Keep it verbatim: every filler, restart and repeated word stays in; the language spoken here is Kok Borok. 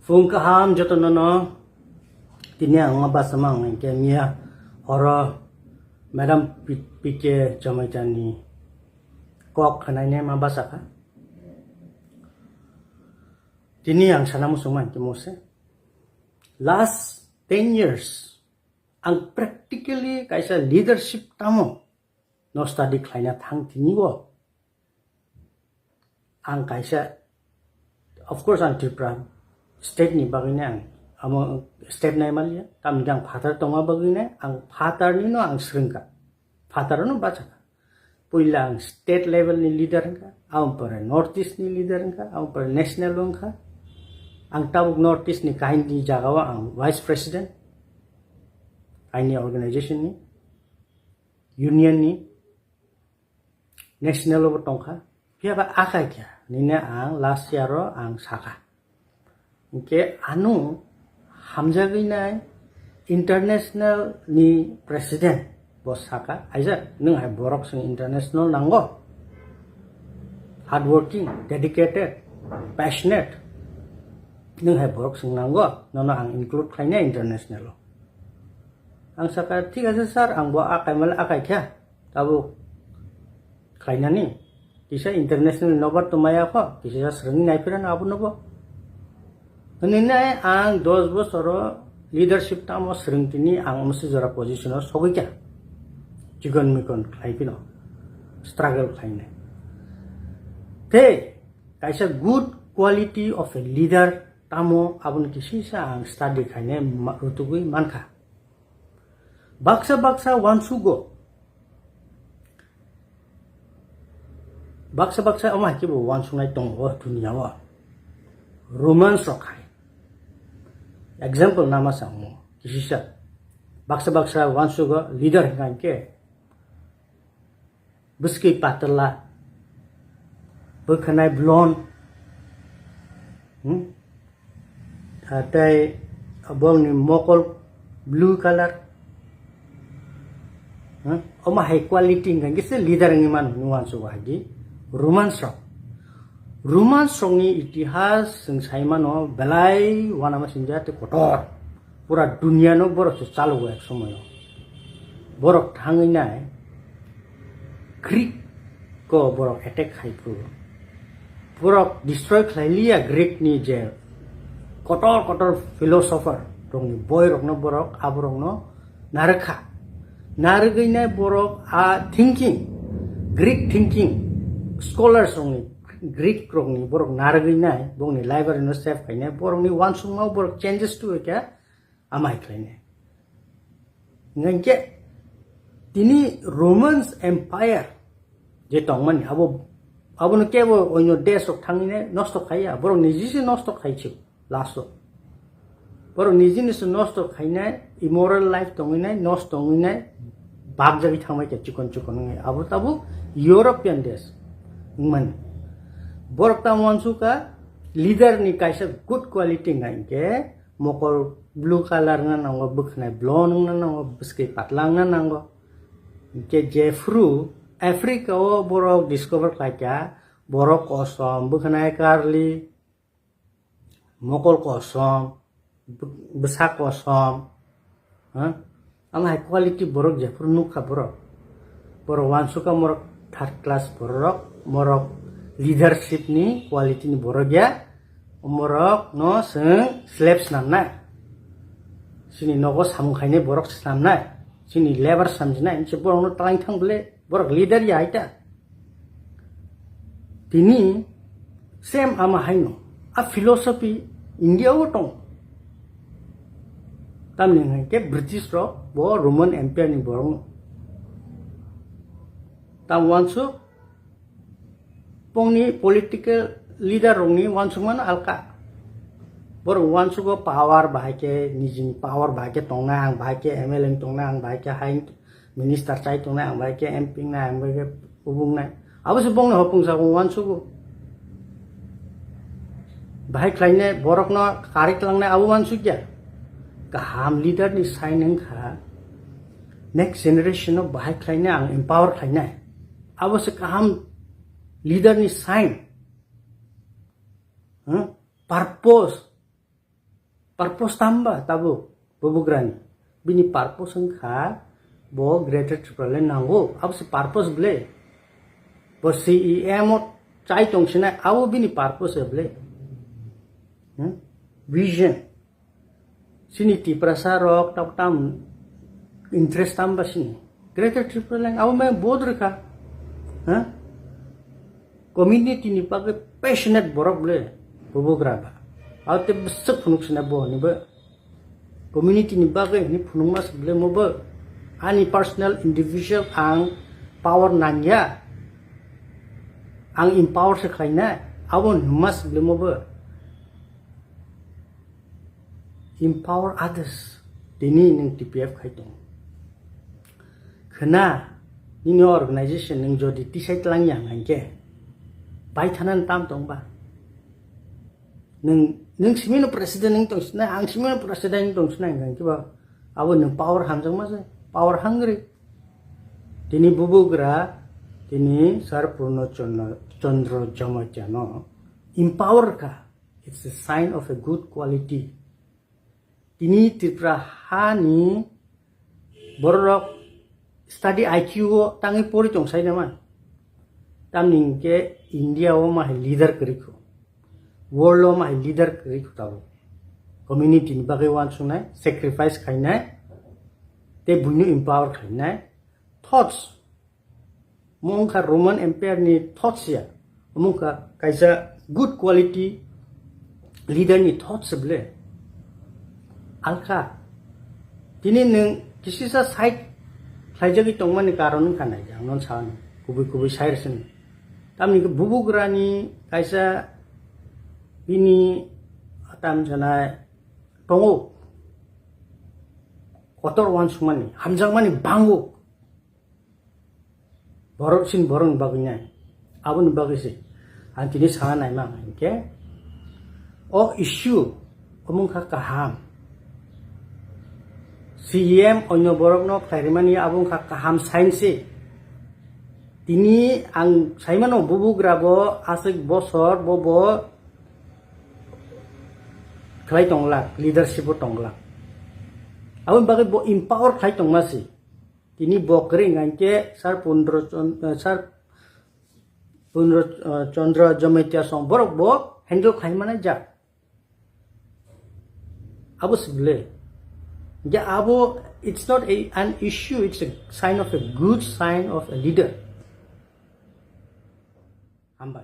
Phung kaham jotono no. Tini ang ma basa mang hingke miya horo Madam P-, P K Jamaitani kok khanai ne ma basa kha. Tini ang sana muchung man khe mose. Last ten years ang practically kaisa leadership tamo no study khlaina thang tini o. Ang kaisa, of course, ang Tripura state ni bagwi ne ang amo state nai maliya, tamni ang phatar tongma bagwi ne ang phatar ni no ang srwngkha, phatar no bachakha. Puila ang state level ni leader wngkha, ang pore North East ni leader wngkha, ang pore national wngkha. Ang tabuk North East ni kaini jaga o ang vice president, kaini organization ni, union ni, national o bo tongkha. Phiya ba akai kha, nini ang last year o ang sakha. Hingke ano hamjagwi nai international ni president bo saka, "Aija, nwng hai borok chwng international nango, hardworking, dedicated, passionate, nwng hai borok chwng nango, nono ang include khlainai international o." Ang saka, "Thik ase sir, ang bo akai male akai kha, tabuk khlainani." Kisa international nobar to maya kho, kisa swrwngwi naiphirano abono bo. Hwnwi nai ang dos bosoro leadership tamo swrwngtini ang msi jora position o sogwi kha. Chikon mikon khlai phino struggle khlainai. Tei kaisa good quality of a leader tamo aboni kisisa ang study khainai ma-, rutugwi mankha. Baksa baksa uansugo. Baksa baksa omo hai khe bo uansuknai tongo o duniya o. Romans rok hai. Example nama sa omo. Kisisa. Baksa baksa uansugo leader hingka hingke. Bwskwi patla, bwkhanai blonde, hmm? Ah, tei bongni mokol blue color, hmm? Omo hai quality hingka khe se leader wngwi mano hwnwi uansukgo hai di Romans rok. Romans rokni itihas chwng sai mano belai uanama sinjak tei kotor. Pura duniano borok se chalogo ek somoyo. Borok thangwi nai Greek ko borok attack khai phuru. Borok destroy khlai liya Greek ni je kotor kotor philosopher rokni boi rokno borok aborokno narwkha. Narwgwi nai borok a thinking, Greek thinking, scholars rokni, Greek rokni borok narwgwi nai, bongni library no save khainai, borokni uansukma borok changes to khe amai khlainai. Hingkhe tini Romans Empire je tongmani abo, abono kebo onyo desh rok thangwi nai nosto khaiya, borok niji se nosto khai chuk. Last o. Borok nijini se nosto khainai, immoral life tongwinai, nosto wngwinai, bakjagwi thangbai khe chikon chikon wngwi. Abo tabuk European desh wngmani. Borok tamo uansukha leader ni kaisa good quality wngkha hinkhe mokol blue color wngna nango, bwkhanai blonde wngna nango, bwskwi patla wngna nango. Hinkhe jephru Africa o borok discover khlaikha, borok kosom, bwkhanai karli, mokol kosom, bw-, bwsa kosom, ha? Ama hai quality borok jephuru nukha borok. Borok uansukha morok third class borok, morok leadership ni quality ni borok ya, morok no chwng slave snamnai. Chini nogo samung khainai borok snamnai, chini labour samjinai, hinse borok no twlang thang bole. Borok leader ya hai ta. Tini same ama haino. A philosophy India o tong. Tamni hwnkhe British rok bo Roman Empire ni borok no. Tam uansuk bongni political leader rokni uansukmano alka. Borok uansugo power bahai khe, nijini power bahai khe tongnai, ang bahai khe M L A tongnai, ang bahai khe hai minister chai tongnai, ang bahai khe M P wngnai, ang bahai khe obo wngnai. Abo se bongni hopung sago uansugo. Bahai khlainai borokno kari tlangnai abo uansukya. Kaham leader ni sign wngkha next generation no bahai khlainai, ang empower khlainai. Abo se kaham leader ni sign. Hmm? Purpose. Purpose tamba tabuk bubugrani? Bini purpose wngkha bo Greater Tipraland nango. Abo se purpose ble. Bo C E M o chai tong sinai, abo bini purpose ble. Hmm? Vision. Sini Tiprasa rok tok tam interest tamba sini. Greater Tipraland abo me bod rwkha. Ha? Community ni bagwi passionate borok ble bubugra ba. Abo te bwswk phunuk sina bo ni bo. Community ni bagwi ni phunukma se ble mo bo. Ani personal individual ang power nangya. Ang empower se khlaina. Abo ni mas ble mo bo. Empower others. Tini nung T P F khai tong. Khna, nini organization nung jodi tisai tlang yang hingke, pai thanan tam tong ba? Nung, nung simi no president nung tong sinai, ang simi no president nung tong sinai hingke ba? Abo nung power hamjak ma se, power hungry. Tini bubugra, tini Sir Purno Chandra, Chandra Jamatia no empower ka. It's a sign of a good quality. Tini Tripura hani borok study I Q o tangwi pori tong sai naman. Tamni hingke India o mahai leader kwrwi kho. World o mahai leader kwrwi kho tabo. Community ni bagwi uansuknai, sacrifice khainai, tei buino empower khainai. Thoughts. Omo wngkha Roman Empire ni thoughts ya. Omo wngkha kaisa good quality leader ni thoughts ble. Alkha. Tini nwng kisisa side khlaijagwi tongmani karon wngkha nai, ang non sani. Kubui kubui side sini. Tamni bubugrani kaisa bini tam janai tongo. Kotor uansukmani, hamjakmani bango. Borok sin borokni bagwi nai. Aboni bagwi se ang tini sana naima ang hinkhe, o issue omo wngkha kaham. C E M onyo borokno khlairimani abo wngkha kaham sign se. Tini ang saimano bubugra bo aswk bosor bo bo khlai tonglak, leadership o tonglak. Aboni bagwi bo empower khlai tongma se. Tini bo kwrwi hingkha hinkhe Sir Pundro Chon-, eh, Sir Pundro, eh, Chandra Jamatia song borok bo handle khai mani jak. Abo se ble. Hinkhe abo, it's not a, an issue, it's a sign of a good sign of a leader. Hambai.